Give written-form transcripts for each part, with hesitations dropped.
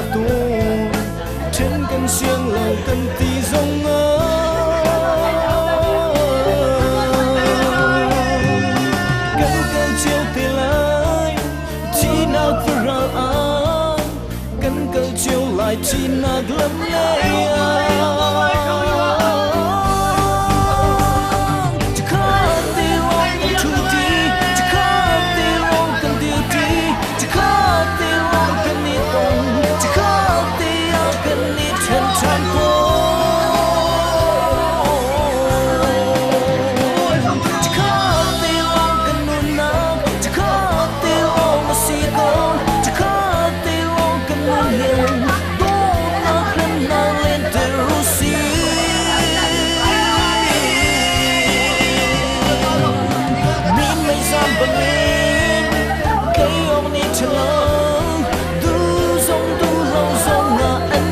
rak tuan Then kan siang lo kan ti zong ah Kan kal cio te lai Thihnak varal ah Kan kal cio lai thihnak lam lei ah Tikhat te lawng kan ṭhu ti Tikhat te lawng kan dir ti Tikhat te lawng kan i tong Tikhat te ah kan i ṭhen ṭhan khawh Tikhat te lawng kan nunnak Tikhat te lawng a si ko Tikhat te lawng kan nun lio Dawtnak remnak lenter u sih Min mei zam bangin kei awk nih ṭhalo du zong du lo zong ah an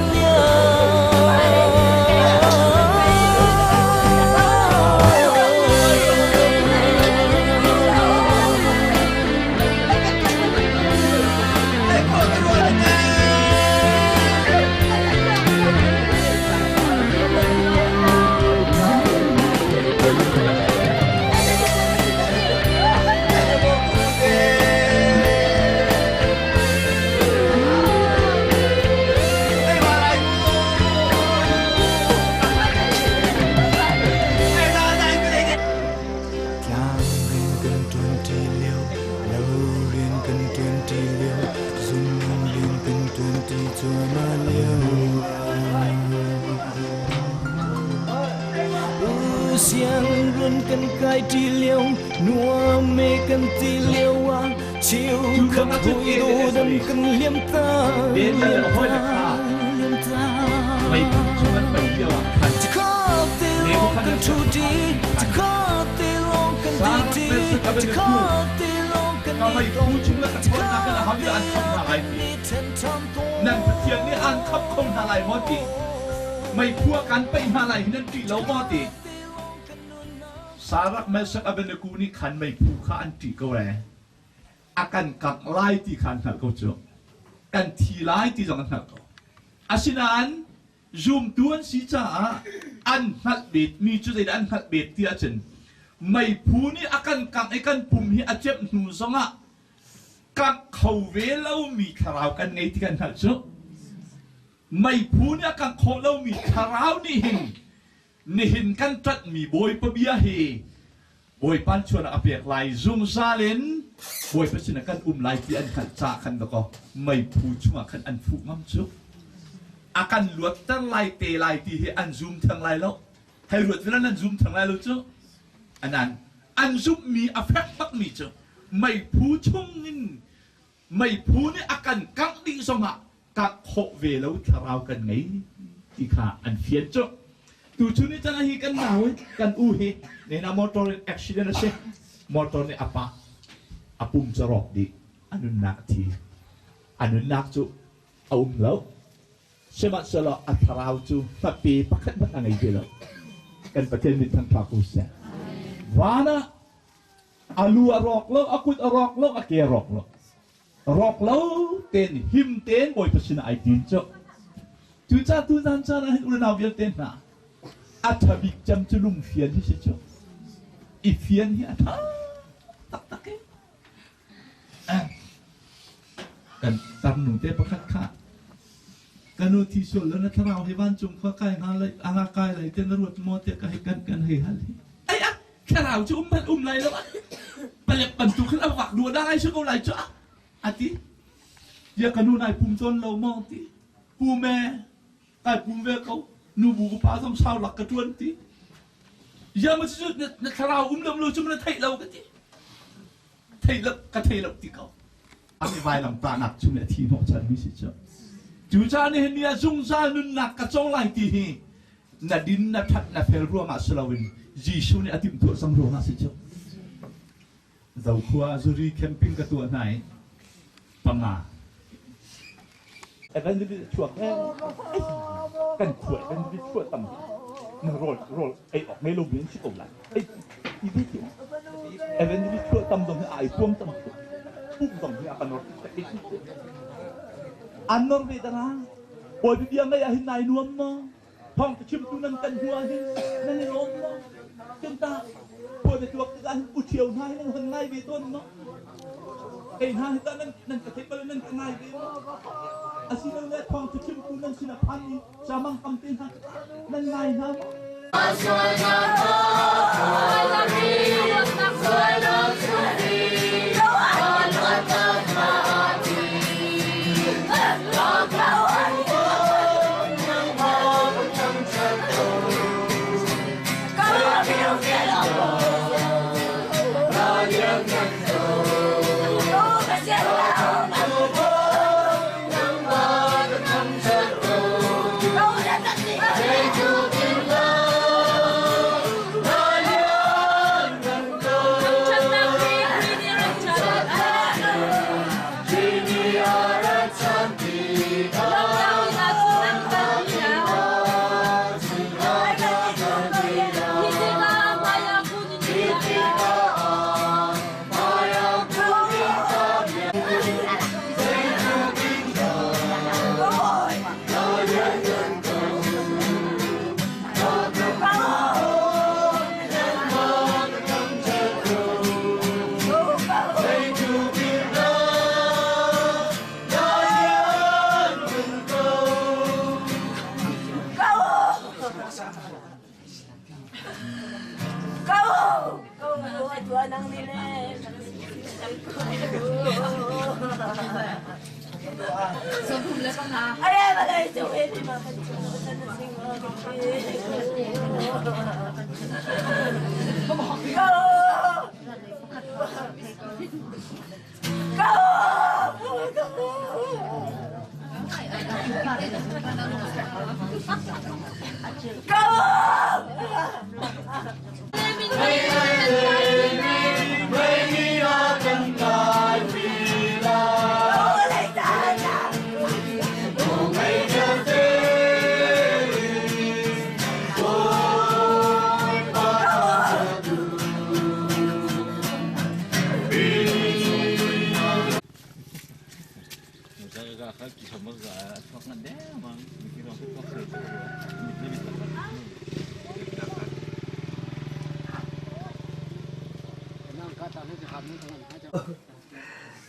Tlang rian kan ṭuan ṭi lio, lo rian kan ṭuan ṭi lio, zung rian kan ṭuan ṭi cuahmah lio. Siangrun kan kai ṭi lio, nuam e kan ti lio ah, chiu khat hui dam kan liam ta, liam ta, liam ta. Tikhat lawng kan ṭhu ṭi, tikhat lawng kan ti ṭi, tikhat lawng kan i tong, tikhat te ah kan i ṭhen ṭhan tawn. Nan Pathian nih aan khap kho hna lai maw ti? Meiphu ah kan paih hna lai hi nan ṭih lo maw ti? Sarak Meshach Abednego nih khan meiphu kha an ṭih ko ee. A kan kangh lai ti kha an hngalh ko cu. Kan thi lai ti zong an hngalh ko. Asinain zumtu an si caah an hngalh betmi cu zeidah an hngalh bet ti ahcun meiphu nih a kan kangh i kan pum hi a cemh hnu zongah kangh kho ve lomi thlarau kan ngei ti kan hngalh cu. Meiphu nih a kangh khawh lomi thlarau nih hin nihin kan ṭanhmi Bawipa bia hi Bawipa chuan a pek lai zungzal in Bawipa sinah kan um lai ti an hngalh caah khan dakaw meiphu chungah khan an fuh ngam cu. A kan luatter lai te lai ti hi an zum theng lai lo. Hei ruat vilan an zum theng lai lo cu. Anan an zumhmi a fek bakmi cu meiphu chungin meiphu nih a kan kangh dih zongah kangh khawh ve lo thlarau kan ngei ti kha an fian cu. Tuchun ni cang hi kan nau hi kan u hi nena motor in accident a si. Motor nih a pah a pum cu rawk dih a nunnak a thi. A nunnak cu a um lo. Sihmanhsehlaw a thlarau cu hmape pakhat hmanh a ngei ti lo. Kan Pathian min thangṭha ko seh. Van ah a lu a rawk lo, a kut a rawk lo, a ke a rawk lo. Rawk lo tein him tein Bawipa sinah ai din cu. Cucaah tuzan caan ah hin unau vialte hna a ṭha bik cem cu lungfian hi si cu. I fian hi a ṭha taktak i Kan tarnu te pakhat kha ka nu thi sual lo na thlarau hi vancung khua kai hnga lai anga kai lai te na ruat maw te ka hei kan kan hei hal hi ai a thlarau cu um hmanh um lai lo palek bantuk khan a vak dua da ai si ko lai cu ati ya ka nu nai pum cawn lo maw ti pum e kai pum ve ko nu bu ka pa zong sau lak ka tuan ti ya ma cu na thlarau um lam lo cu na theih lo ka ti Thei lo ka thei lo ti ko. Ami vailam tahnak chung i a thi hnawhchan mi si cu. Cucaah nihin ni ah zungzal nunnak ka co lai ti hi na din na that na fel ruangah si loin Jesuh nih a timhtuah cang ruangah si cu. Zokhua zuri camping ka tuah hna i panga Evangelist chuak he kan khua evangelist chuah tam na rawl rawl ei awk ngei lo mi an si ko lai ei ti ti ti evangelist chuah tam dong hi ai puam tam pum dong hi a kan or ti ti. An nor ve dara. Bawipa bia ngaih ah hin nai nuam maw? Thawng chimtu nan kan hnu ah hin nan i lawm maw? Cun tah puan na tuak tikah hin u ṭhio hna hi nan hon ngai ve tawn maw? Kei hna hi tah nan nan ka theih bal nan ka ngai ve maw? Asilole thawng chimtu nan sinah phan i camang tam te hna nan ngai hna maw?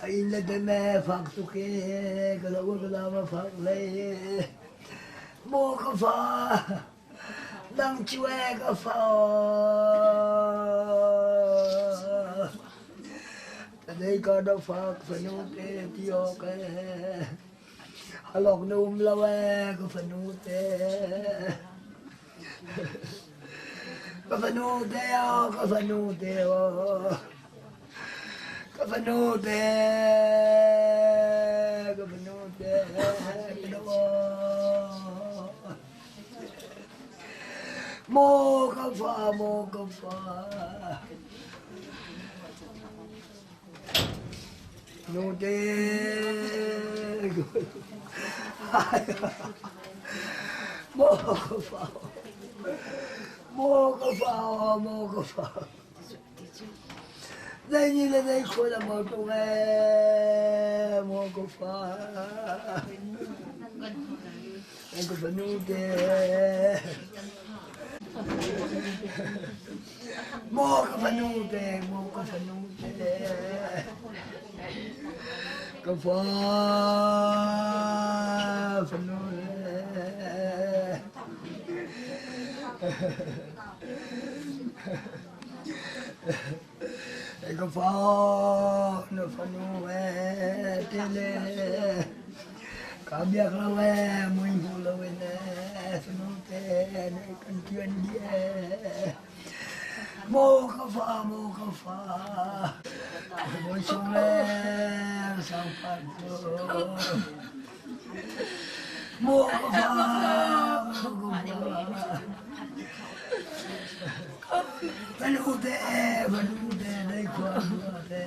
Inn le deme fak tuk e, ka lo ka lama fak le. Maw ka fa, nang cu e ka fa. Tadei ka do fak fanu te ti ok e. Halok na um lo e ka fanu te. Ka fanu te o, ka fanu te o. Ka fanu te, ka fanu te, ka do. Maw ka fa, maw ka fa. Nu te. Maw ka fa. Maw ka fa, maw ka fa. Zei ni le zei khua dah maw tung ee, maw ka fa. Ka fanu te. Maw ka fanu te, maw ka fanu te. Ka fa fanu le. Ka fa na fanu e te le. Ka biak lo e mui hmu lo in e fanu te ne kan ṭian dih e. Maw ka fa, maw ka fa. Bawi sung le sangpar cu. Maw ka fa, maw ka fa. Fanu te, fanu te, dei khua te.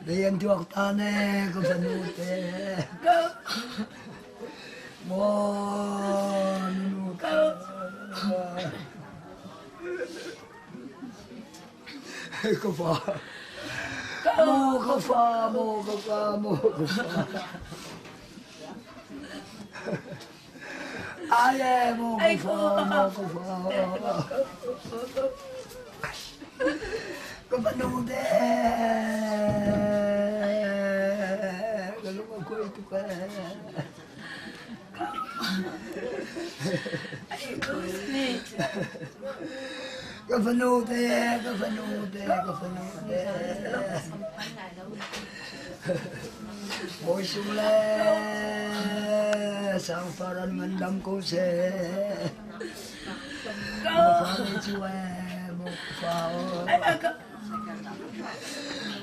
Dei an tuak ta ne, ka fanu te. Maw nunu te. Ka fa. Maw ka fa, maw ka fa, maw ka fa. Aye, maw ka fa, maw ka fa. Ka fanu te, ka lung a kuai tuk ee. Ka fanu te, ka fanu te, ka fanu te. Bawi sung le sangfar an ngandam ko seh. Ka fa le cu ee, maw ka fa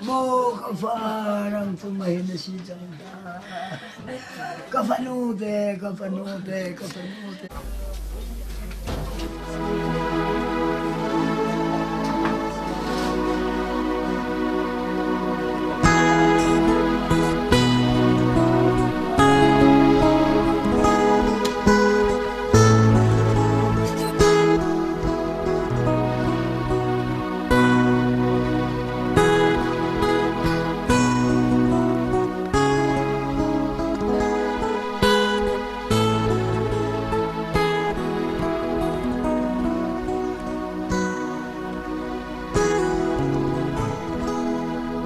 Maw ka fa rang cung ah hin a si cang hna. Ka fanu te, ka fanu te, ka fanu te.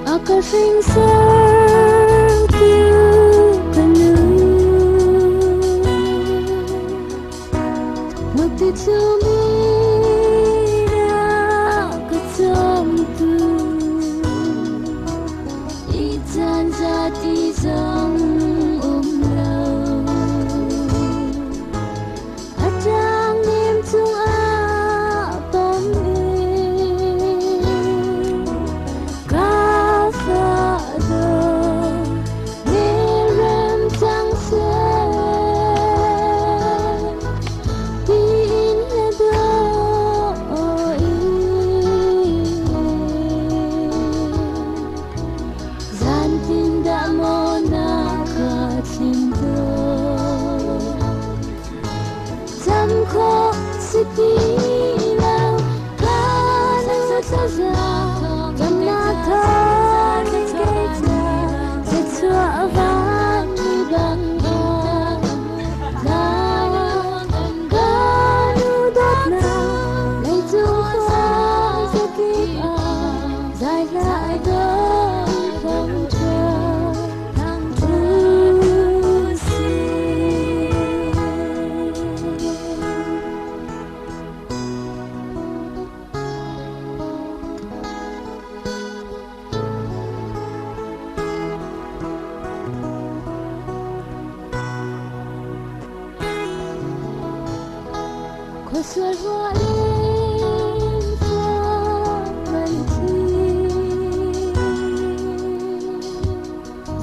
A ka hringsortu ka nu Magti tumira ka cawmtu I caan zati zong um lo A ṭang nem cungah pom in ka fahdo ni rem cang seh tiin na daw i Zantin dah maw na ka thlim tawn Cam khawh si ti lo ka nu thlaza damnak thawng in kei ca thluachuah vanmi bang Ka nu dawtnak leicung khua zakip ah zai hlah dawh thawng ṭha thangṭhu si. Khuasual ruah in fak man thi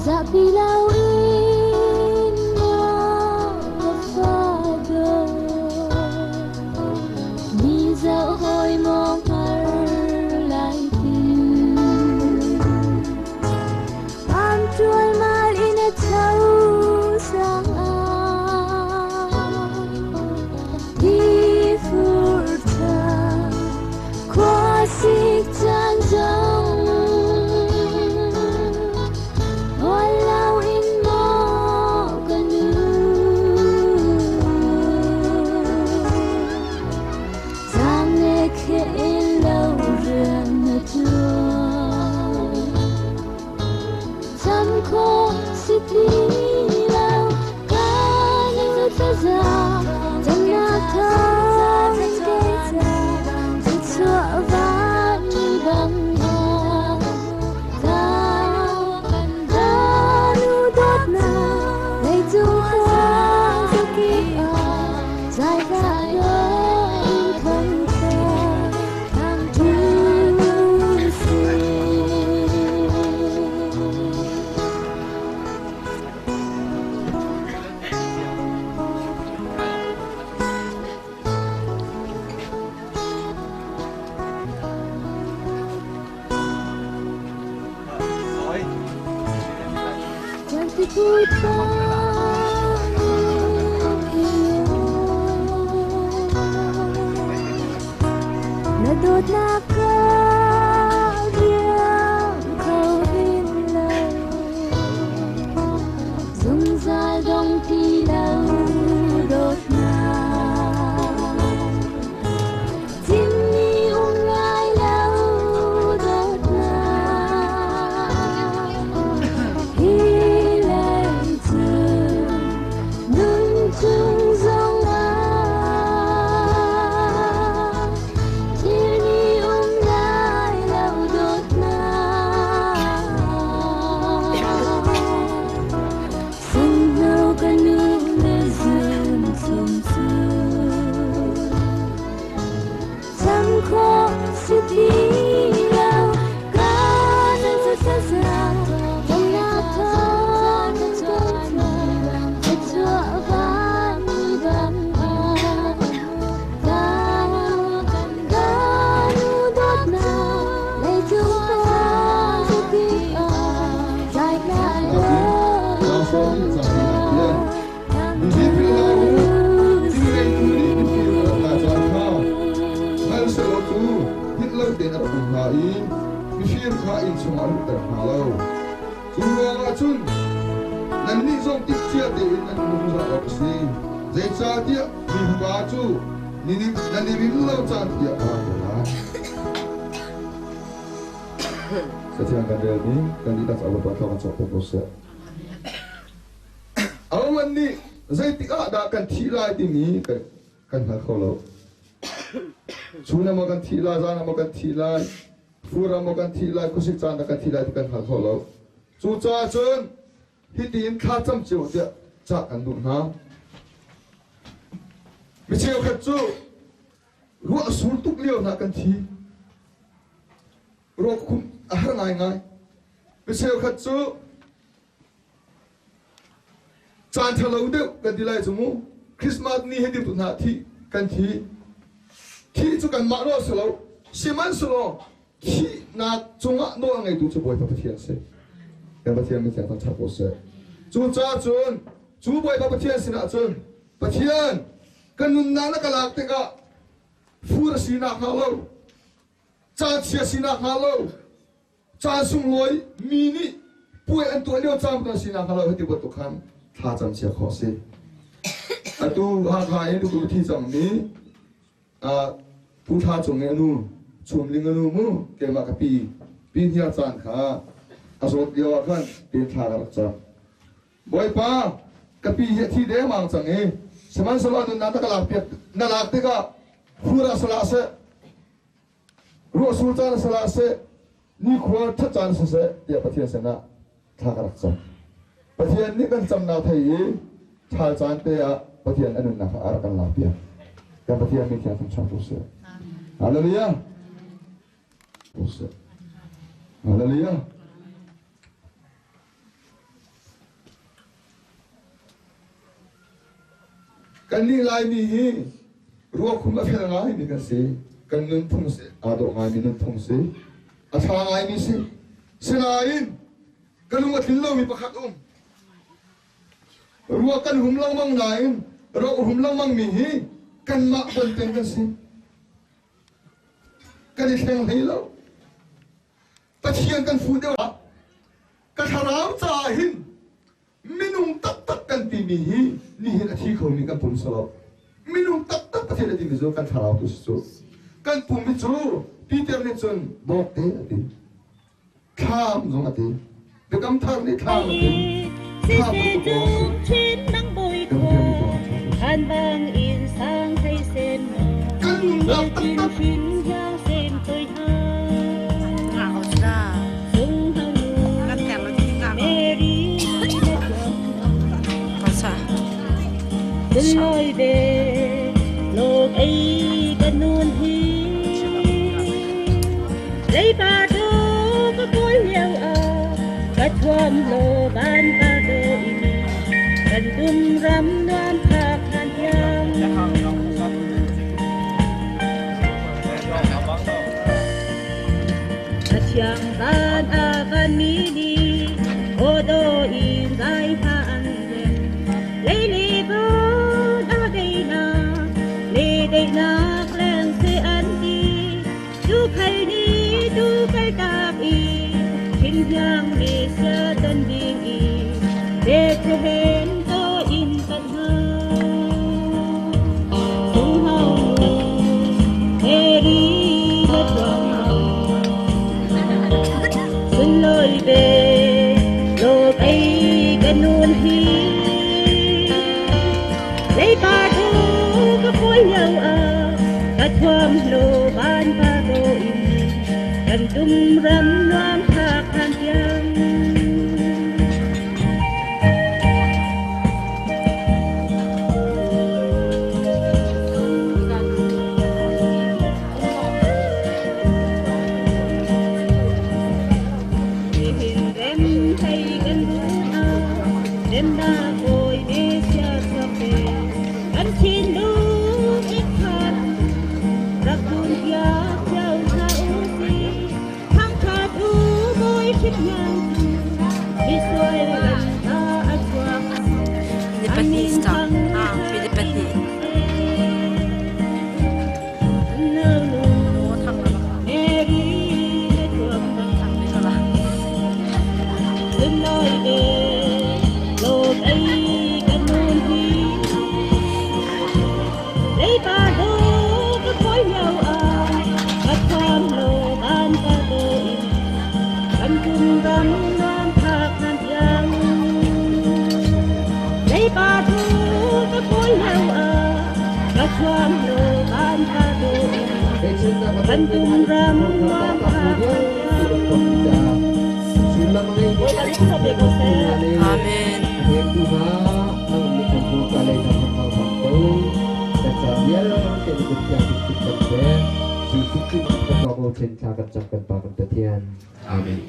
Zahpi loin maw ka fa dawt Mi zoh hawi maw hngar lai ti Am ṭualmal in a tho sang ah Ti fur ṭha khuasik caan zong Hawl loin maw ka nu Zaangle kheh in lo rian na ṭuan Cam khawh si ti lo ka nu thlaza damnak thawng in kei ca thluachuah vanmi bang Ka nu dawtnak leicung khua zakip ah zai hlah law in khan thang tu si. Na dawtnak ka riang kho. tein a rak um hna i mifir kha inn chungah a luhter hna lo. Cu ruangah cun nannih zong timhcia tein nan um zungzal awk a si, zeicahtiah mi Fapa cu nan i rin lo caan tiah a ra ko lai. Cathiang kan relmi kan dihlak caah Bawipa thawng kan cawhpiak ko seh. Awan nih zeitik ah dah kan thih lai timi kan hngal kho lo. Chun ah maw kan thih lai, zan ah maw kan thih lai, fur ah maw kan thih lai, khuasik caan ah kan thih lai ti kan hngal kho lo. Cucaah cun hitin thlacam cio tiah cah kan duh hna. Mi cheukhat cu ruah sur tuk lio hna kan thi. Ruah khum a har ngaingai. Mi cheukhat cu Caan ṭhalo deuh kan ti lai cu mu. Christmas ni he dirtu hna thi kan thi. Thih cu kanmah nawl si lo. Sihmanhsehlaw thihnak cungah nawl a ngeitu cu Bawipa Pathian a si. Kan Pathian min thiang thangṭhat ko seh. Cucaah cun cu Bawipa Pathian sinah cun Pathian ka nunnak na ka lak tikah fur a si nakhnga lo, caan chia si nakhnga lo, Caan sunglawi mi nih puai an tuah lio caan kan sinak hnga lo hiti bantuk khan thla cam chia khawh si. Atu Hakha in tutu thi cangmi Pu Thla Cung i a nu Chum Ling a nu mu keimah ka pi pi hniar caan kha a zawt lio ah khan tin thla ka rak cam. Bawipa ka pi hi a thi dengmang cang i sihmanhsehlaw nunnak na ka lak piak na lak tikah fur ah salah seh Ruahsur caan si hlah seh, nikhua ṭhat caan siseh tiah Pathian sinah thla ka rak cam. Pathian nih kan camnak thei i ṭhal caan te ah Pathian a nunnak kha a rak kan lakpiak. Kan Pathian min thiang thangṭhat ko seh. Hallelujah. Ko seh. Hallelujah. Kannih Laimi hi ruakhum a fel ngaimi kan si. Kan nunphung si, aa dawh ngaimi nunphung si. A ṭha ngaimi si. Sinain ka lung a tlin lomi pakhat um. Rua kan hum lengmang nain ro hum lengmangmi hi kanmah banten kan si. Kan i thleng hlei lo. Pathian kan fuh deuh ah ka thlarau caah hin minung taktak kan timi hi nihin a thi khomi kan pum si lo. Minung taktak Pathian a timi cu kan thlarau tu si cu. Kan pum hi cu Peter nih cun bawkte a ti. Thlam zong a ti. Biakam thar nih thlam a ti. Thlam bantuk lawng si. Kan nunnak taktak Lam nuam Amen. Amen.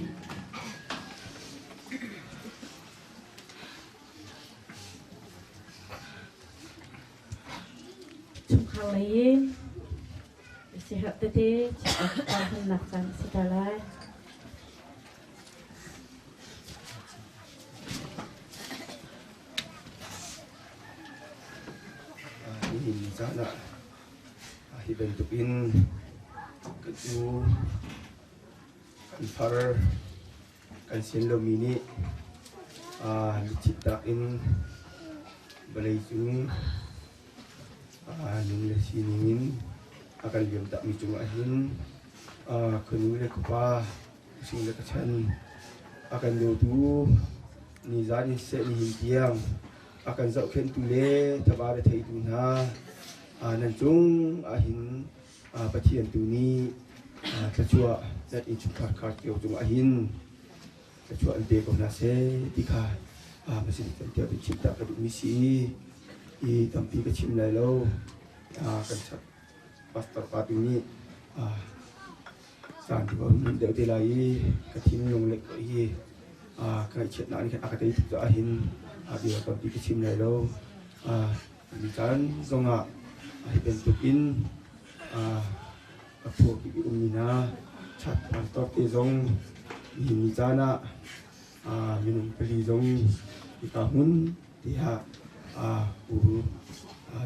Chungkhar lei in siherh tete hmannak caan a si ta lai. Nihin ni caan ah hi bantuk in kan u kan far kan sian lomi nih lucit in vawlei cung nung le sining in a kan liam takmi cungah hin khuanu le khuapa sing le kachan a kan dawtu nizan in seh nihin tiang a kan zohkhenhtu le thaba le theitu hna nan cung ahhin Pathian tu nih thluachuah nan innchungkhar khar cio cungah hin thluachuah an pe ko hna seh ti kha Pathian kan tiah chim ta ka duhmi si i tampi ka chim lai lo. Kan chat pastor pa tu nih caan tu ka hun deuh te lai i ka thinlung le ko hi ka ngaihchiatnak nih khan a ka tei tuk caah hin bia tampi ka chim lai lo. Mi caan zongah hi bantuk in a phuak i ummi hna chat pastor te zong nihin ni caan ah minung pali zong hika hmun tiah pu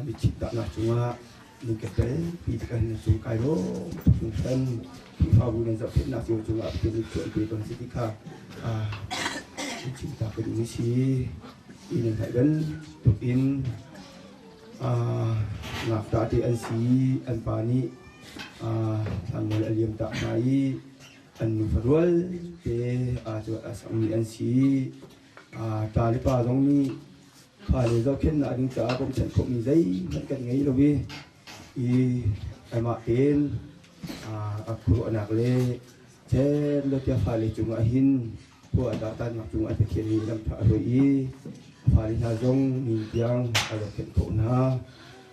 michit dahnak cungah ning ka tel pi kan cung kai lawm tuk hringhran. Khrihfabu nan zohkhenhnak cio cungah Pathian nih chuah pe ton si ti kha chim ta ka duhmi si. I nan hngalh bantuk in ngakṭah te an si. An pa nih thlanmual a liam tak hna i an nufa rual te cu a sakmi an si. Ṭa le pa zong nih fale zohkhenhnak ding caah bawmhchanh khawhmi zeihmanh kan ngei lo i amah tein a khuaruahnak le chet lo tiah fale cungah hin khua a dahtannak cungah Pathian nih lam ṭha a hruai i a fale hna zong ni tiang a zohkhenh khawh hna.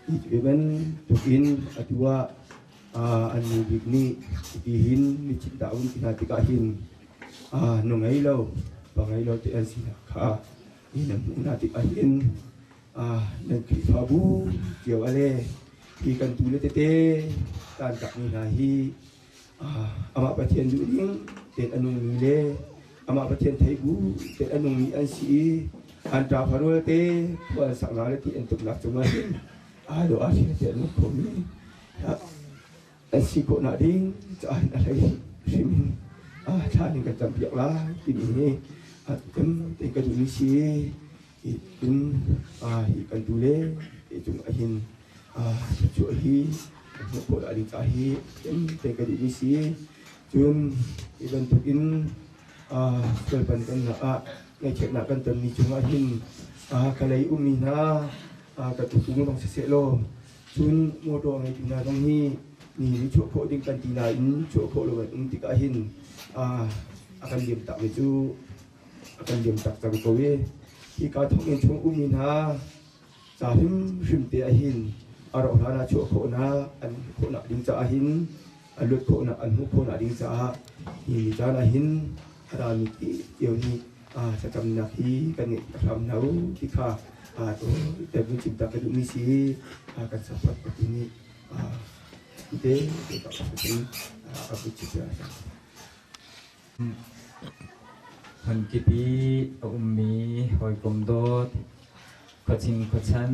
Hi ve bantuk in atu ah an nu bik nih hiti hin michit dah a vun ti hna tikah hin nu ngei lo, pa ngei lo te an sinak kha hi nan hmuh hna tikah hin nan Khrihfabu cio a le hi kan tu le tete taan takmi hna hi amah Pathian duhning tein a nungmi le amah Pathian thei bu tein a nungmi an si i an ṭa farual te khua an sak hna le ti an tuknak cungah hin aa dawh aa hria te an nung khomi an si khawhnak ding caah hin a hlei hrim in thla ning kan campiak lai timi hi tem te ka duhmi si in hi kan tu le te cung ah hin thluachuah hi hmuh khawh dah ding caah hi tem te ka duhmi si. Cun hi bantuk in sualpan kan ah ngaihchiatnak kan tonmi cungah hin ka lei ummi hna ka tutung zong siseh law, cun motor ngeitu hna zong hi ni ni chuah khawh ding kan ti nain chuah khawh lo an um tikah hin a kan liam takmi cu a kan liam tak cang ko i hika thonginn chung ummi hna ca hrimhrim te ahhin a rauh hlan ah chuah khawhnak an hmuh khawhnak ding caah hin a luat khawhnak an hmuh khawhnak ding caah hi ni caan ahhin a rami cio nih thlacamnak hi kan ngeih hram hna u ti kha te vun chim ta ka duhmi si. Kan support pati nih te te ka a vun chim ta. Hmunkip i a ummi hawikom dawt, khuaching khuachan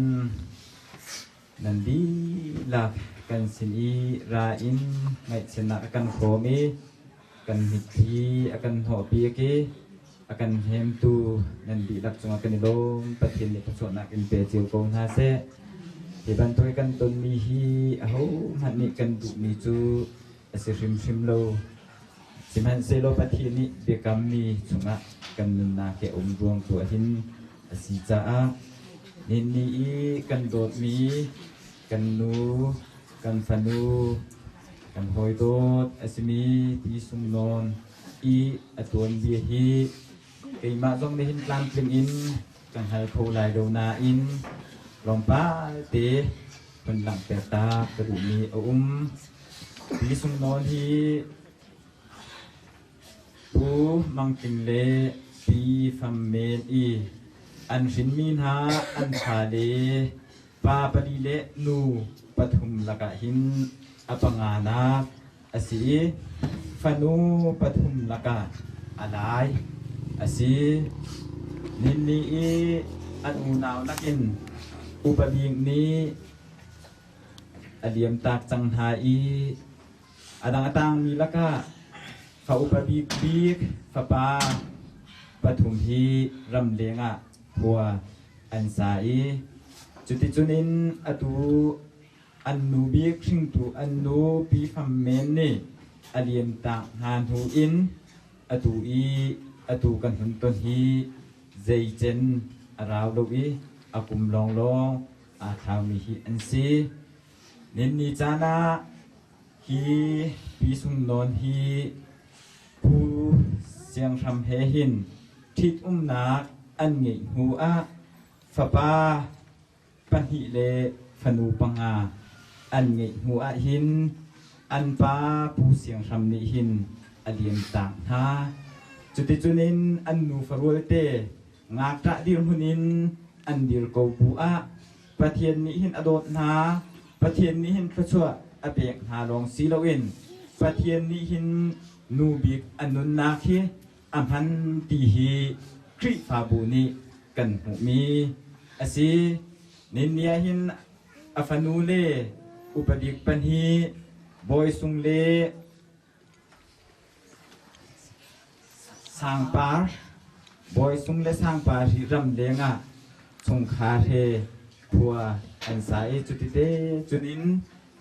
nan dihlak kan sin i ra in ngaihchiatnak a kan hrawm i kan mitthli a kan hnawhpiak i a kan hnemtu nan dihlak cungah kan i lawm. Pathian nih thluachuahnak in pe cio ko hna seh. Hi bantuk i kan tonmi hi ahohmanh nih kan duhmi cu a si hrimhrim lo. Sihmanhsehlaw Pathian nih biakammi chungah kan nunnak hi a um ruang tu ah hin a si caah nihin i kan dawtmi kan nu, kan fanu, Kan hawi dawt a simi Pi Sung Nawn i a tuanbia hi keimah zong nih hin tlamtling in ka hngal kho lai lo nain tlawmpal te hun langhter ta ka duhmi a um. Pi Sung Nawn hi Pu Mang Tling le Pi Fam Men i an hrinmi hna an fale pa pali le nu pathum lakah hin a panganak a si i fanu pathum lakah a lai a si. Ninni i an unau nakin upa bik nih a liamtak cang hna i A dang a tangmi lakah fa upa bikbik fapa pathum hi ramleng ah khua an sa i cuticun in atu an nu bik hringtu an nu Pi Fam Men nih a liamtak hna hnu in atu i atu kan hun ton hi zeicen a rau lo i a kum lawnglawng aa thlaumi hi an si. Ninni caan ah hi Pi Sung Nawn hi Pu Siang Hram he hin ṭhitumnak an ngeih hnu ah fapa pahnih le fanu panga an ngeih hnu ah hin an pa Pu Siang Hram nih hin a liamtak hna. Cuticun in an nufa rualte ngakṭah dirhmun in an dir ko bu ah Pathian nih hin a dawt hna. Pathian nih hin thluachuah a pek hna lawng si loin Pathian nih hin nu bik a nunnak hi a hman ti hi Khrihfabu nih kan hmuhmi a si. Ninni ah hin a fanu le upa bik pahnih Bawi Sung le Sangpar, Bawisung le Sangpar hi ramleng ah chungkhar he khua an sa i cutite cunin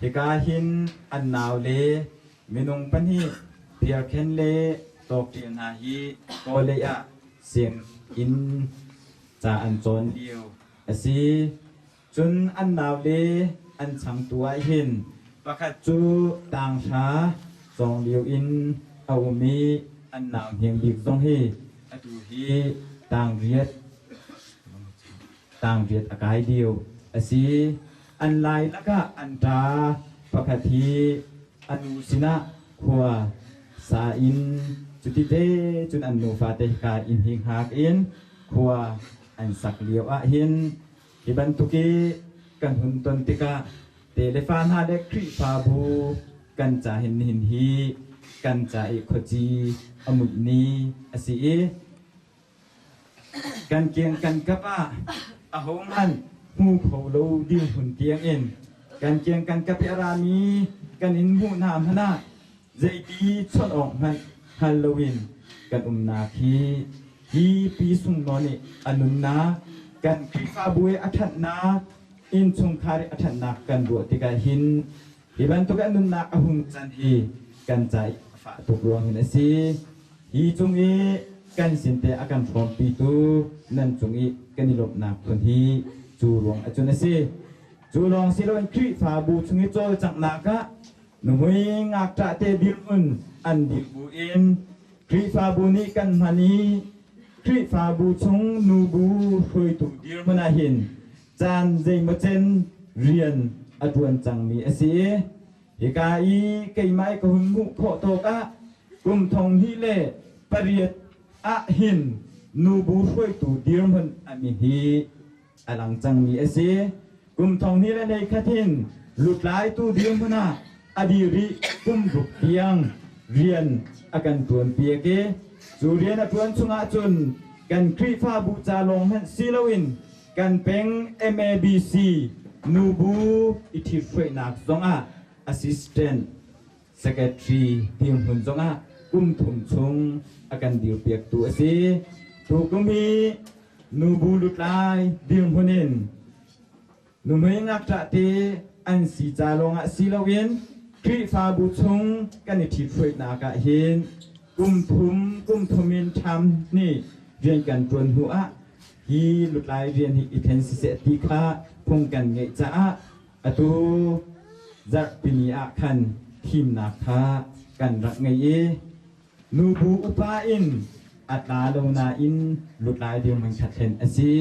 hika hin an nau le minung pahnih Piarkhen le Tawkṭil hna hi kawlei ah sianginn ca an cawn lio a si. Cun an naule an changtu ah hin pakhat cu tanghra cawng lio in a um i an nau hniang bik zong hi atu hi tangriat a kai lio a si. An lai lakah an ṭa pakhat hi a nu sinah khua sa in cutite cun an nufa te hika inn hi hngak in khua an sak lio ah hin Hi bantuk i kan hun ton tikah telefa hna le Khrihfabu kan ca hin nihin hi kan ca i khuaci a muih ni a si i kan kiang kan kap ah ahohmanh hmu kho lo dirhmun tiangin kan kiang kan kap i a rami kan in hmuh hna hmanh ah zeiti chawnh awk hmanh hngal loin kan umnak hi hi Pi Sung Naw nih a nunnak kan Khrihfabu i a ṭhatnak innchungkhar i a ṭhatnak kan ruah tikah hin hi bantuk a nunnak a hung can hi kan ca i a fah tuk ruang hin a si. Hi cung i kan sinte a kan hrawmpitu nan cung i kan i lawmhnak phun hi cu ruang ahcun a si. Cu lawng si loin Khrihfabu chung i cawlcanghnak ah Nuhmei ngakṭah te dirhmun an dir buin Khrihfabu nih kan hman i Khrihfabu chung nubu hruaitu dirhmun ah hin caan zeimawcen rian a ṭuan cangmi a si i hika i keimah i ka hun hmuh khawh tawk ah kum 2008 ah hin nubu hruaitu dirhmun a mi hi a lang cangmi a si. Kum 2021 in lutlaitu dirhmun ah a dir i kum ruk tiang rian a kan ṭuanpiak i cu rian a ṭuan chungah cun kan Khrihfabu ca lawng hmanh si loin kan peng MABC nubu i ṭhithruainak zongah assistant secretary dirhmun zongah kum thum chung a kan dirpiaktu a si. Tukum hi nubu lutlai dirhmun in nuhmei ngakṭah te an si ca lawngah si loin Khrihfabu chung kan i ṭhithruainak ah hin kum thum kum thum in ṭham nih rian kan ṭuan hnu ah hi lutlai rian hi i ṭhen siseh ti kha phung kan ngeih caah atu zarhpini ah khan thimnak kha kan rak ngei i nubu upa in a tla lo nain lutlai dirhmun kha thlen a si.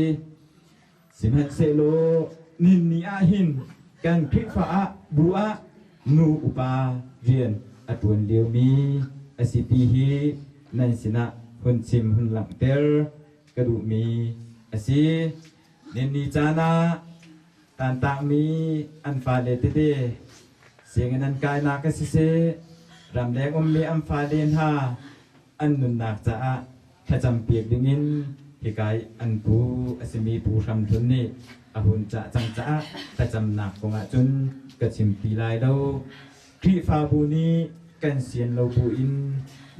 Sihmanhsehlaw ninni ah hin kan Khrihfa ah bu ah nu upa rian a ṭuan liomi a si ti hi nan sinah hun chim hun langhter ka duhmi a si. Ninni caan ah tantakmi an fale tete sianginn an kainak a siseh, ramleng ummi an fale hna an nunnak caah thlacampiak dingin hika i an pu a simi Pu Hram Hlun nih a hun cah cang caah thlacamnak kong ahcun ka chim ti lai lo. Khrihfabu nih kan sian lo buin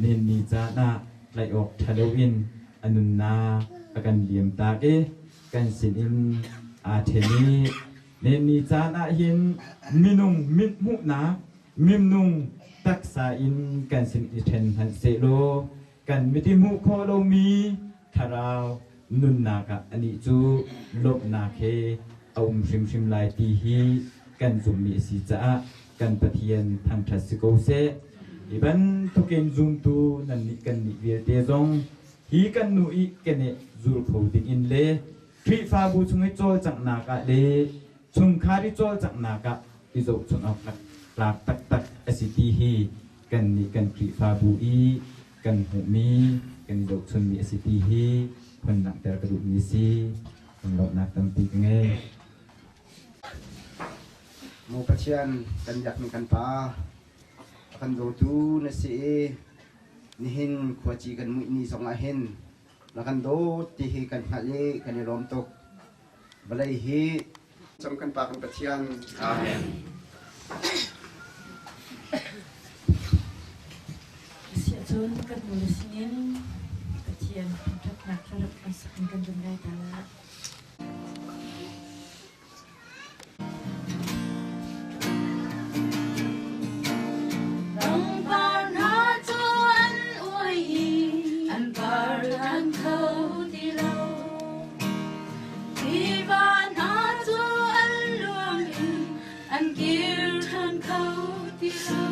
nihin caan ah tlaih awk ṭha loin a nunnak a kan liamtak i kan sinin aa ṭhen i nihin caan ah hin minung mithmuhnak minung taksa in kan sin i ṭhen hmanh sehlaw kan mit i hmuh khawh lomi thlarau nunnak ah anih cu lawmhnak he a um hrimhrim lai ti hi kan zumhmi a si caah kan Pathian thangṭhat si ko seh. Hi bantukin zumtu nannih kannih vialte zong hi kan nu i keneh zul kho dingin le Khrihfabu chung i cawlcanghnak ah le chungkhar i cawlcanghnak ah i zohchunh awk tlak taktak a si ti hi kannih kan Khrihfabu i kan hmuhmi kan i zohchunmi a si ti hi hun langhter ka duhmi a si. Lawmhnak tampi ka ngei. Maw Pathian, kan biakmi kan Pa, a kan dawtu na si i nihin khuaci kan muih ni zongah hin na kan dawt ti hi kan hngalh i kan i lawm tuk. Vawlei hi cam kan Pa kan Pathian. Amen. Asiahcun kan nu le sinin Pathian thangṭhatnak hlarap kan sak in kan vun ngai ta lai. Pangpar hna cu an uai i an par ṭhan kho ti lo. Tiva hna cu an luang i an kir ṭhan kho ti lo.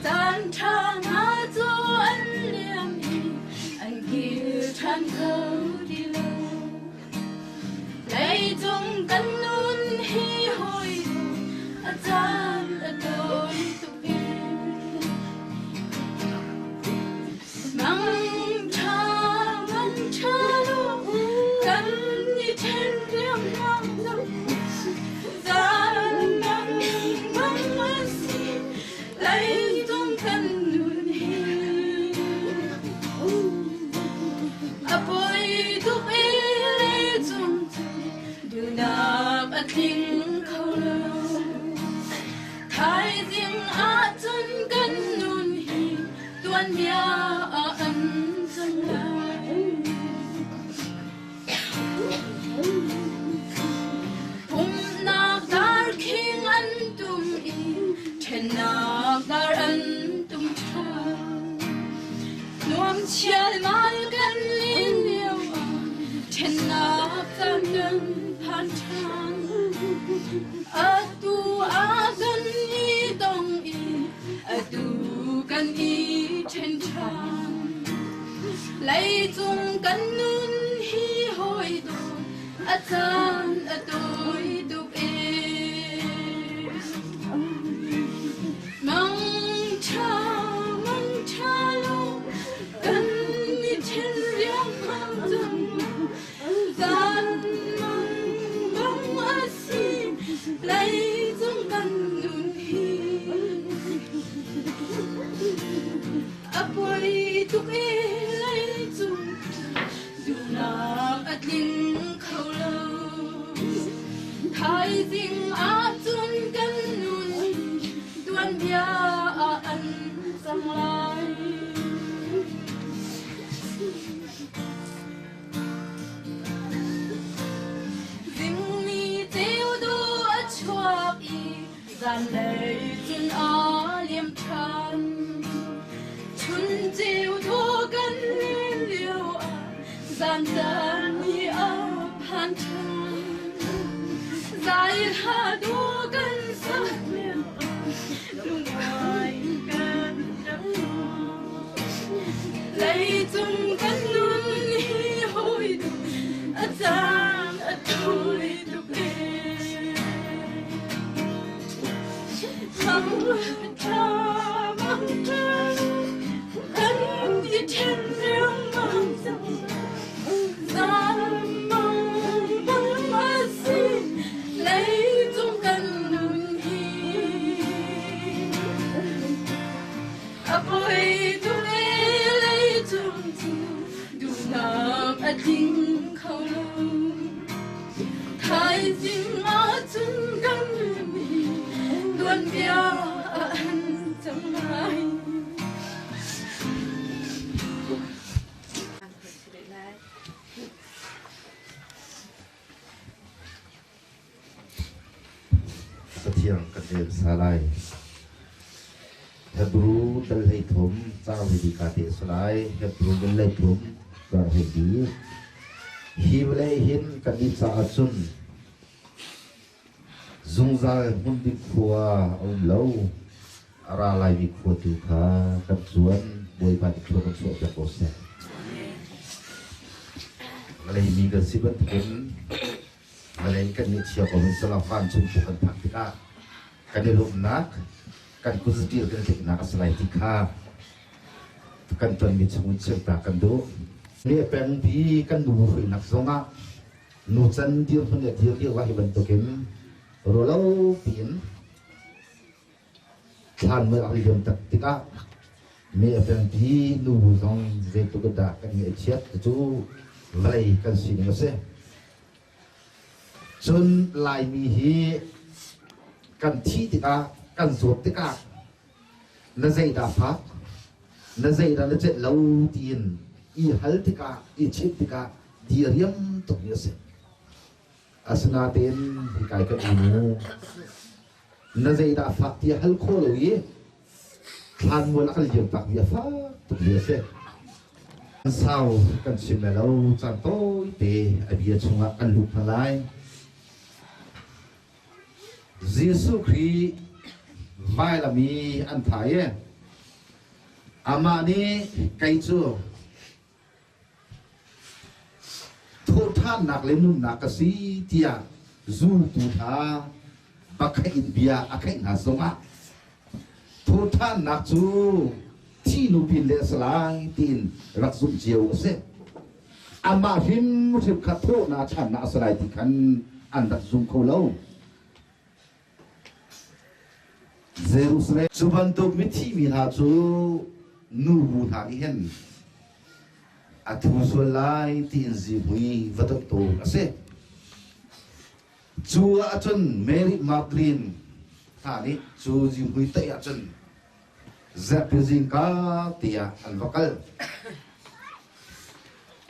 Caan ṭha hna cu an liam i an kir ṭhan kho ti lo. Leicung kan nun hi hawi a caan a tawi tuk i Mang ṭha man ṭha lo kan i ṭhen riangmang lo zan mang mang a si leicung kan nun hi A poi tuk i leicung cu duhnak a tling kho lo. Thaizing ahcun kan nun hi tuanbia ah an cang lai. Pumhnak darkhing an tum i ṭhennak dar an tum ṭhan. Nuam chialmal kan lin lio ah ṭhennak caan kan phan ṭhan. Atu ah kan i dong i atu kan i ṭhen ṭhan. Leicung kan nun hi hawi dawt a caan a tawi tuk ee. Mang ṭha mang ṭha lo kan i ṭhen riangmang cang. Zan mang bang a si leicung kan nun hi. A poi tuk e leicung duhnak a tling kho lo. Thaizing ahcun kan nun tuanbia ah an cang lai. Zingni ceu du a chuak i zanlei cun a liam ṭhan. Chun ceu thaw kan len lio ah zan caan ni a phan ṭhan. Zai hla du kan sak lio ah Leicung kan nun hi hawi tuk a caan a thui tuk ee. Mang ṭha mang ṭha kan i ṭhen riangmang cang. Zan mang bang a si leicung kan nun hi. A poi tuk ee leicung cu duhnak a tling kho lo. Thaizing ahcun kan mi tuanbia a an cang lai. Cathiang kan rel sa lai. Hebru dal 13 caang hleili ka te a si lai. Hebru dal 13 caang 12. Hi vawlei hin kannih caah cun zungzal hmun ding khua a um lo. A ra laimi khua tu kha kan cuan. Bawipa nih thlua kan chuahpiak ko seh. Vawlei mi kan si bantukin Vawlei kan nih chia ko in salam vancung tu kan phak tikah kan i lawmhnak, kan kutzaṭil kan tliknak a si lai ti kha kan tonmi chung in chimta kan duh. Mi peng pi kan nu hruinak zongah nu can dirhmun le dir lio ah hi bantukin rualo piin thlan mui a liam tak tikah mi a peng pi nu zong zeitluk dah kan ngaihchiat cu vawlei kan sining a si. Cun Laimi hi kan thih tikah, kan zawt tikah na zeidah fak, na zeidah na celh lo tiin i hal tikah, i chimh tikah diriam tukmi a si. Asinain hikai kan inu na zeidah fak ti hal khawh lo i thlanmual a kan liam takmi a fak tukmi a si. Sau kan chim lai lo, caan tawite a bia chungah kan lut hna lai. Jesuh Khrih vailam i an thai i amah nih kei cu thawhṭhannak le nunnak ka si tiah zultu hna bakhaih in bia a khaih hna zongah thawhṭhannak cu thi nupin le a si lai tiin rak zumh cio a si. Amah hrimhrim kha thawhnak ṭhannak a si lai ti khan an rak zum kho lo. Jerusalem cu bantuk mithi mi hna cu nubu hna nih hin a thu sual lai tiin zihmui va doh tawn a si. Cu ahcun Mary Magdalene hna nih cu zihmui taih ahcun zarhpi zingka te ah an va kal.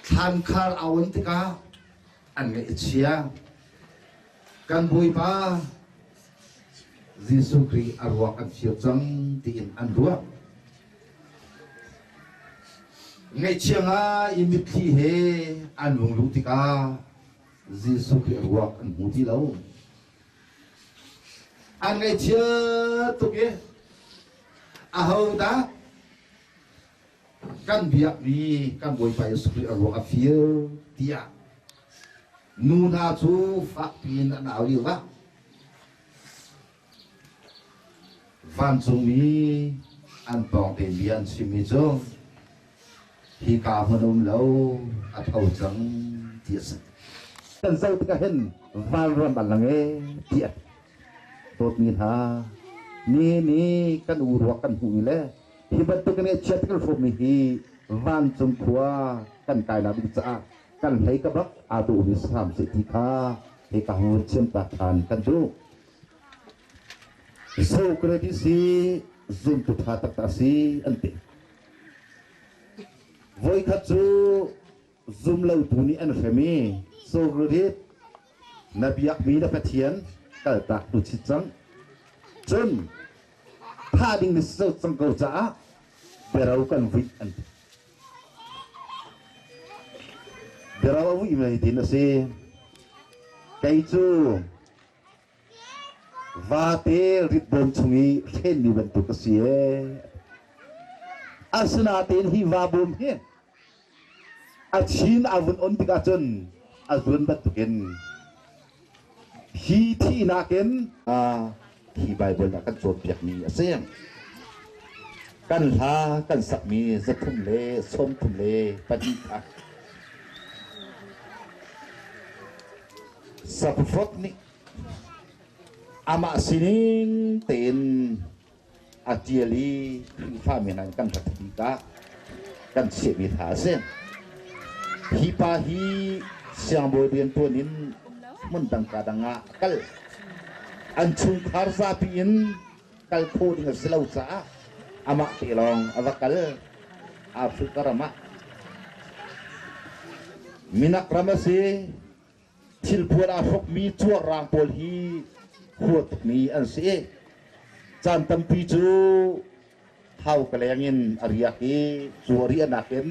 Thlan khar aa on tikah an ngaih a chia. Kan Bawipa Jesuh Khrih a ruak an fir cang tiin an ruah. Ngaihchia ngai i mitthli he an vung luh tikah Jesuh Khrih a ruak an hmu ti lo. An ngaihchia tuk i ahodah kan biakmi kan Bawipa Jesuh Khrih a ruak a fir tiah nu hna cu fakpi in an au lio ah vancungmi an pawngte bia an chimmi cu hika hmun um lo a tho cang ti a si. Kan zoh tikah hin vanram an lang e ti a dawtmi hna ni ni kan u ruak kan hmuhmi le hi bantuk in chiat kan hrawmmi hi vancung khua kan kainak ding caah kan hlei ka bak aa duhmi sam se ti kha he ka hung chiam ta than kan duh. Socrates hi zumtu tha taktak si an ti. Voikhat cu zumlotu nih an hrem i Socrates na biakmi na Pathian kaltak tu chit cang. Cun thah ding na si cang ko caah biaro kan vuih an ti. Biaro a vuih mei tin a si. Kei cu vate ritbawm chung i hrenmi bantuk a si ee. Asinain hi vabum hi a chin a vun on tikah cun a zun bantukin hi thihnak in hi Bible ah kan cawnpiakmi a si. Kan hla kan sakmi 332 kha Sapfot nih amah sining tein a ṭial i Khrihfa mi hna kan rat bik ah kan chiahmi hna a si. Hi pa hi siangbawi rian ṭuan in hmun dang ka dang ah a kal. An chungkhar zapi in kal khawh ding a si lo caah amah te lawng a va kal. Africa ram ah minak ram a si. Thilpuan aa hrukmi cuarraang pawl hi hua tukmi an si. Caan tampi cu thau ka leng in a riak i cu a riahnak in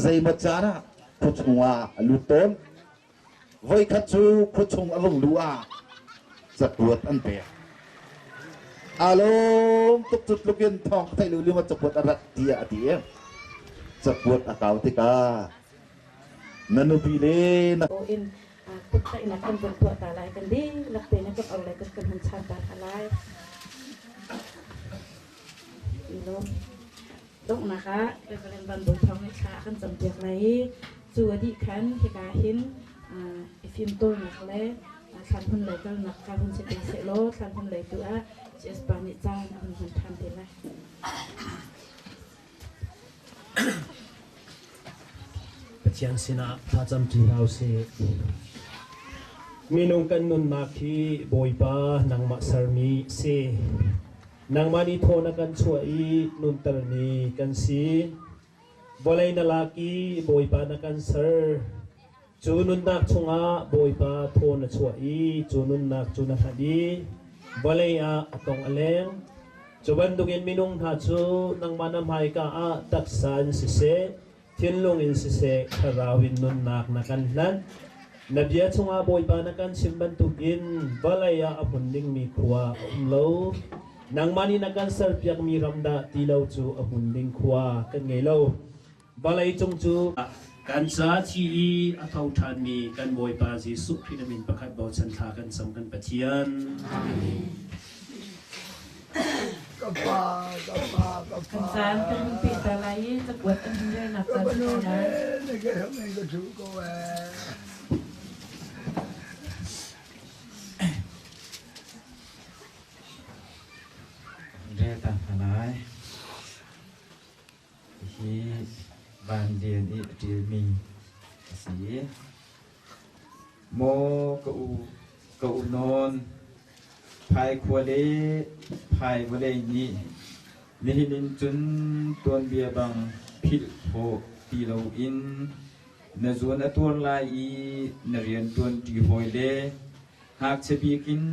zeimaw caan ah khuachung ah a lut tawn. Voikhat cu khuachung a vung luh ah cakuat an pek. Aa lawm tuk cu tluk in thawng ka theih lu lio cakuat a rat tiah a ti i cakuat a kau tikah na nupi le na in kut-tlaihnak kan vun tuah ta lai kan dihlak tein kan or lai kan hun chan ta hna lai. Donghnak ah Reverend Van Bawi Thawng nih thla a kan campiak lai i cu a dih khan hika hin i fimtawlnak le thlanhmun lei kalnak kha hun si te sehlaw thlanhmun lei tu ah CS pa nih caan a hun hman ṭhan te lai. Pathian sinah thlacam ṭi hna usih. Minung kan nunnak hi Bawipa nangmah sermi si. Nangmah nih thaw na kan chuah i nuntermi kan si. Vawlei na lak i Bawipa na kan ser. Cu nunnak chungah Bawipa thaw na chuah i cu nunnak cu na hlanh i vawlei ah a tong a leng. Cu bantukin minung hna cu nangmah na hmaika ah taksa in siseh, thinlung in siseh, thlarau in nunnak na kan hlanh. Na bia chungah Bawipa na kan chim bantukin vawlei ah a hmun dingmi khua a um lo. Nangmah nih na kan serpiakmi ram dah ti lo cu a hmun ding khua kan ngei lo. Vawleicung cu Kan ca thi i a tho ṭhanmi kan Bawipa Jesuh Khrih na min pakhat bochan thla kan cam kan Pathian. Ka pa, ka pa, ka pa. Kan caan kan hun peh ta lai i cakuat an hun relnak caan si ko lai. Na ke hram in ka ṭhu ko ee. Rel ta hna lai. Hihi Van Lian i a ṭilmi a si. Maw ka u, ka u nawn, phaikhua le phai vawlei nih nihin in cun tuanbia bang philh khawh ti loin na zuan a tuar lai i na rianṭuanṭi hawi le ngakchia bik in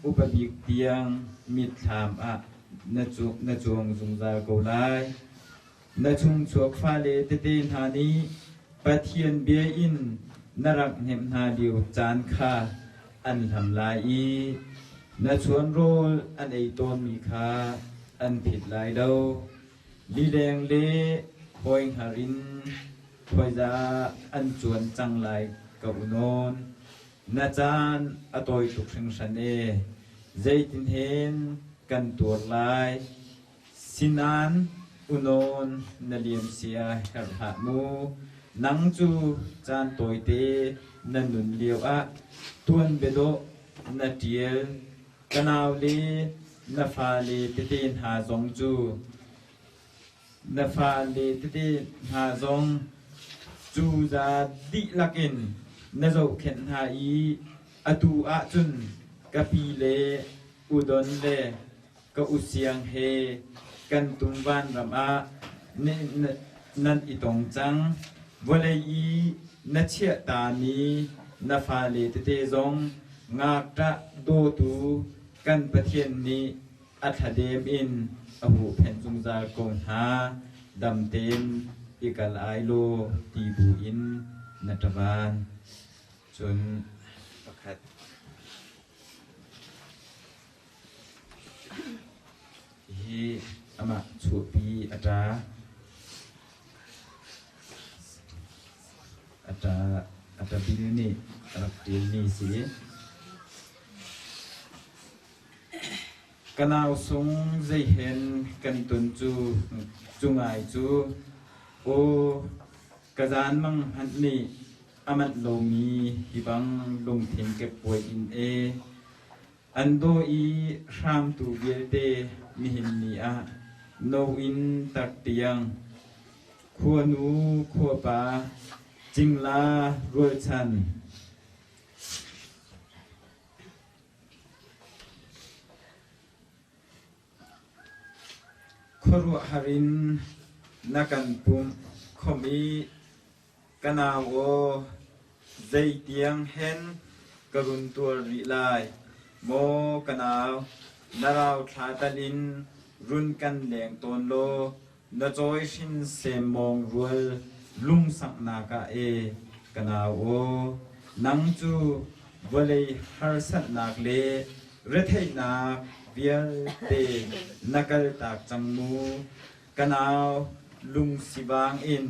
upa bik tiang mitthlam ah na cuang zungzal ko lai. Na chungchuak fale tete hna nih Pathian bia in na rak hnemh hna lio caan kha an hlam lai i na chuanrawl an ei tawnmi kha an phit lai lo. Lileng le hawi hngar in khuaiza an cuan cang lai ka u nawn. Na caan a tawi tuk hringhran ee. Zeitinhen kan tuar lai? Sinan unawn na liam sia herh hlah mu. Nang cu caan tawite na nun lioah tuan biadawh na ṭial. Ka nau le na fale tete hna zong cu Na fale tete hna zong cu za dihlak in na zohkhenh hna i atu ahcun ka pi le udon le ka usiang he kan tum vanram ah nan i tong cang. Vawlei i na chiahtami na fale tete zong ngakṭah dawtu kan Pathian nih a thladem in a huhphenh zungzal ko hna. Dam tein i kal ai law ti buin na ṭavan. Cun pakhat. Hi amah chuahpi a ṭa. A ṭa Bill nih a rak ṭialmi si. Ka nau sung zeihen kan ton cu cu ngai cu aw ka zanmang hmanh nih a manh lomi hi bang lungthin keppuai in e an daw i hramtu vialte nihin ni ah no in tar tiang khuanu khuapa cingla rualchan Khuaruahhar in na kan pumh khom i ka nau aw zeitiang hen ka run tuar rih lai. Maw ka nau, na rauthla tal in run kan leng tawn law na cawi hrin semmawng rual lungsanghnak ah e ka nau aw nang cu vawlei harsatnak le retheihnak vialte na kaltak cang mu ka nau lungsivang in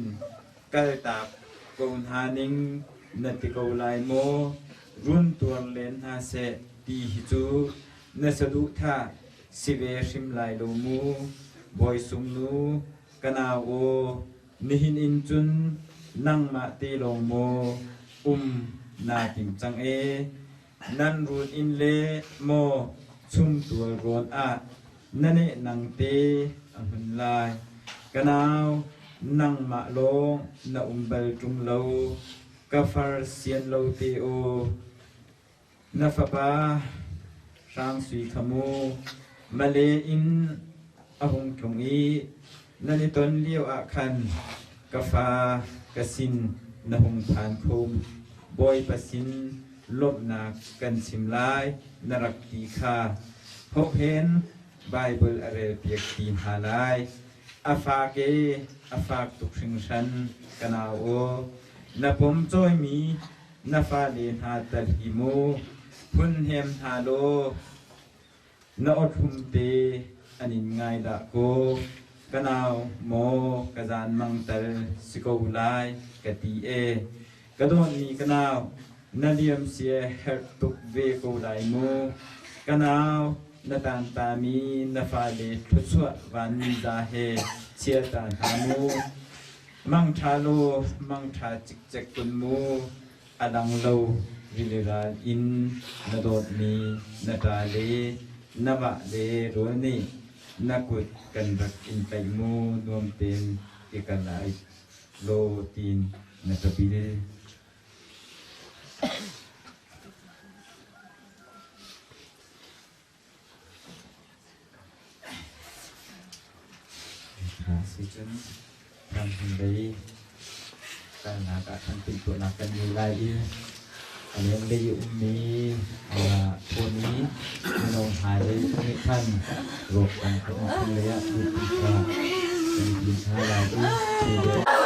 kaltak ko hna ning na ti ko lai maw run tuar len hna seh ti hi cu na saduhthah si ve hrim lai lo mu Bawi Sung nu ka nau aw nihin in cun nangmah te lawng maw um naa tim cang e nan run inn le maw chumtual rawn ah na nehnang te a hmun lai ka nau nangmah lawng na um bal ṭung lo ka far sian lo te aw Na fapa Hrang Sui kha mu Malay in a hung tlung i nan i ton lio ah khan ka fa ka sin na hung phan kho. Bawipa sin lawmhnak kan chim lai na rak ti kha hohen Baibal a relpiak ti hna lai. A fak e, a fak tuk hringhran ka nau aw. Na pom cawimi Na fale hna tal hi mu phun hnem hna law na awthlum te an in ngai dah kaw ka nau maw ka zanmang tal si ko lai ka ti e. Ka dawtmi ka nau na liam sia herh tuk ve ko lai mu. Ka nau na tantami na fale thluachuah vanmi za he chia ta hna mu. Mangṭha law mangṭha cikcek kun mu, a dang lo rili ral in na dawtmi na ṭa le na va le rawl nih na kut kan rak in tlaih mu nuam tein i ka lai law tiin na ka bil. Sicun ramhun lei kalnak ah khan timhtuahnak kan ngei lai i a lenglei i ummi khuami mino hna lei nih khan rawkdang kan um lei ah luhpi kha kan i tim hna lai i.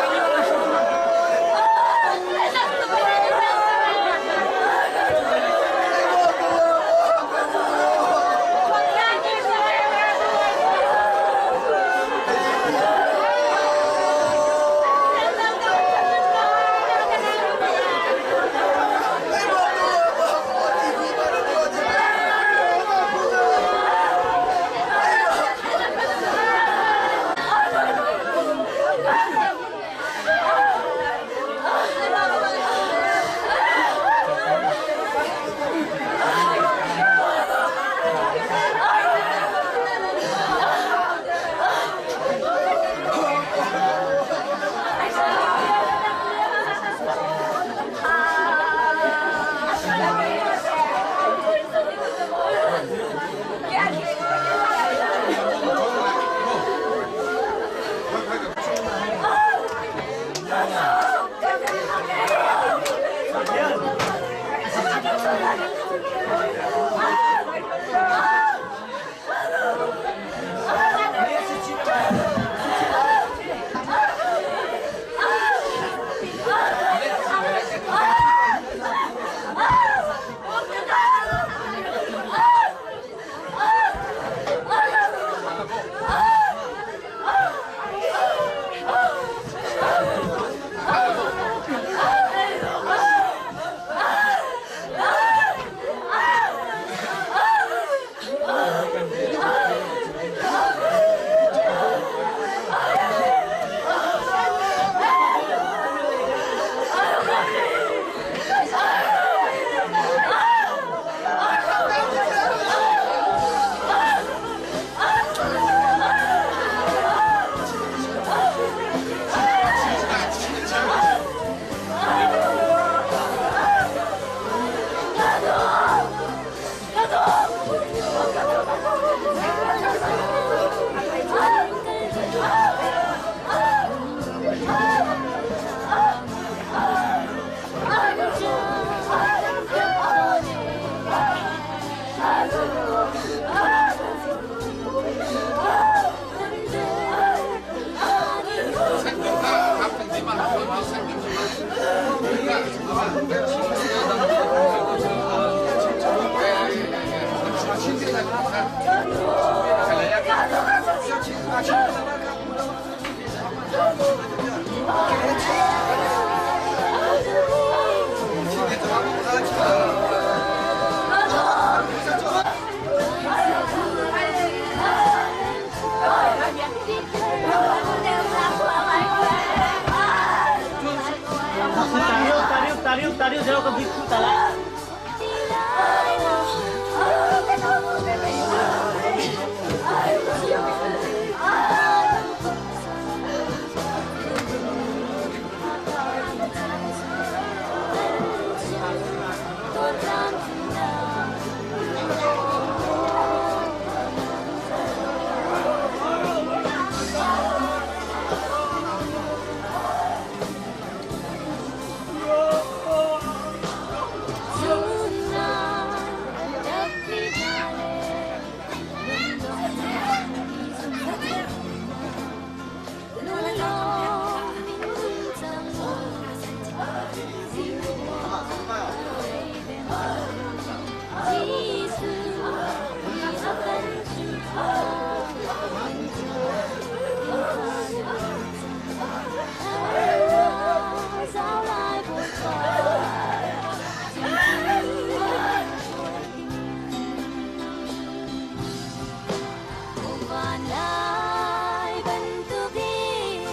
Van lai bantukin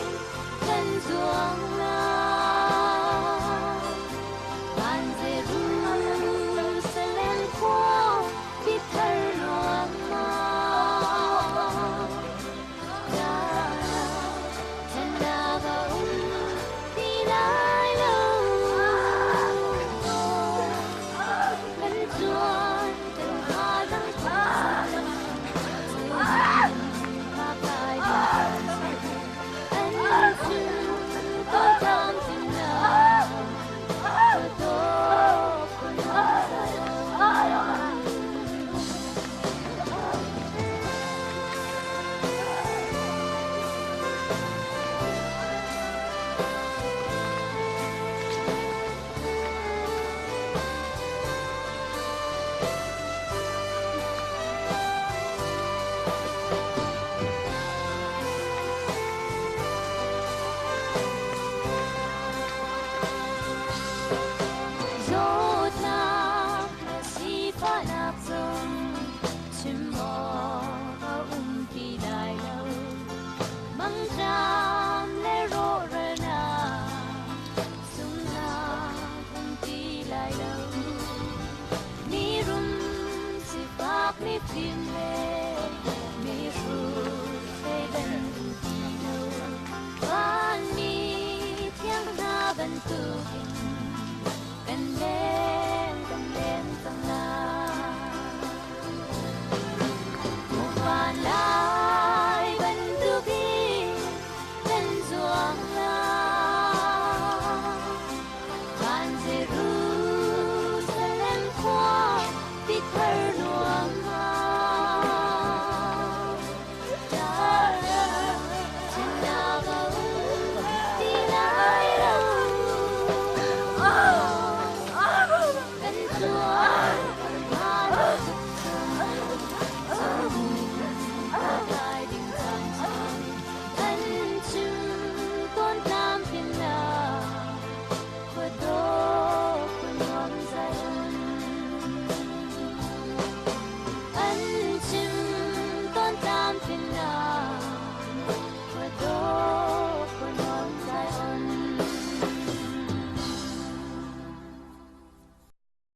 kan zuang.